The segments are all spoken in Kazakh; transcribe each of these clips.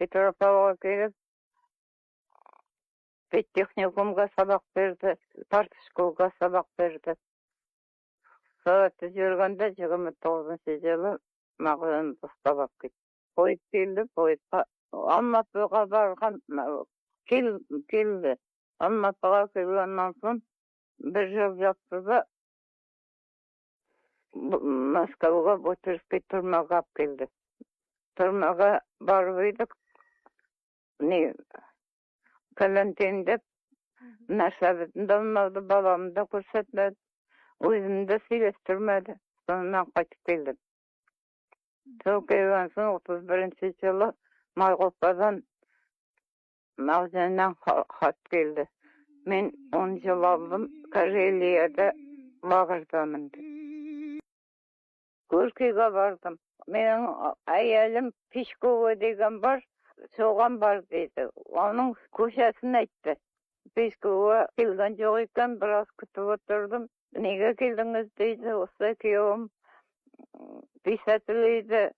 Петропавлға келіп, педтехникумға сабақ берді, партшколға сабақ берді. Советте жүргенде 29-жылы Мағжанды ұстап алып кетті. Пойыз келді, пойызға Алматыға барған, келді. Алматыға келгеннен соң бір жыл жатты да, Москваға, Бутырский түрмаға алып келді. Түрмаға барып едік, не карантин деп нәрсемізді де алмады, баламды да көрсетмеді, өзімді де сөйлестірмеді. Сонымен қайтып келдім. Сол келген соң 31-жылы Майқопадан Мағжаннан хат келді. Мен 10 жыл алдым, Карелияда лагерьдамын деп. Горькийге бардым. Менің әйелім Пешкова деген бар, соған бар дейді. Оның көшесін айтты. Пешкова келген жоқ екен, біраз күтіп отырдым. Неге келдіңіз дейді, осы күйеуім писатель еді,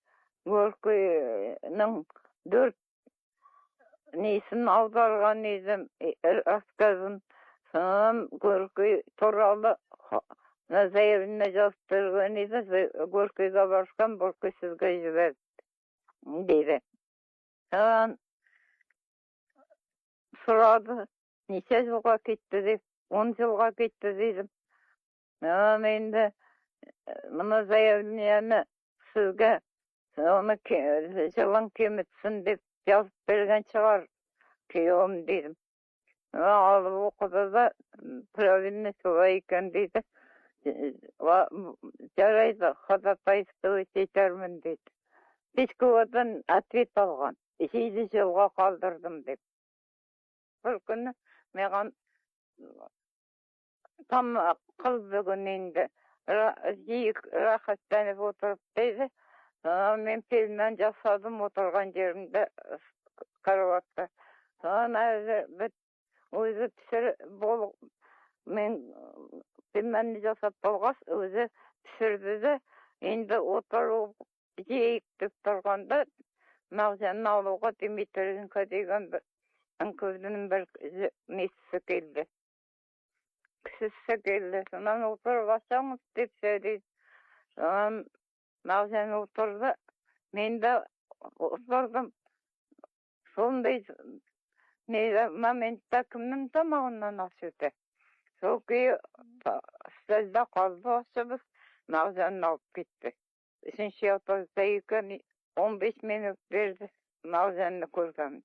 Горькийның 4 несін аударған едім, рассказын. Содан Горький туралы заявление жазып берген еді, Горькийге барсам, Горький сізге жіберді дейді. Содан сұрады, неше жылға кетті деп, 10 жылға кетті дедім. Содан енді мына заявлениені сізге, оны жылын кемітсін деп жазып берген шығар күйеуім дедім. Алып оқыды да, правильно, солай екен дейді. Жарайды, ходатайствовать етермін дейді. Пешковадан ответ алған. 7 жылға қалдырдым деп. Бір күні маған тамақ қыл бүгін енді. Жейік, рахаттанып отырып дейді. Содан мен пельмен жасадым отырған жерімде, кроватта. Содан әлі біт, өзі пісір бол, мен пельменді жасап болғас, өзі пісірді де, енді отырып жейік деп тұрғанда Мағжанны алуға Дмитренко деген бір НКВД-ның бір несі келді. Кісісі келді. Содан отырып алсаңыз деп сөйлейді. Содан Мағжан отырды. Мен де отырдым. Сондай не моментта кімнің тамағынан ас өте. Сол күйі үстелде қалды асымыз, Мағжанды алып кетті. Үшінші этажда екен, 15 минут берді Мағжанды көргенмін.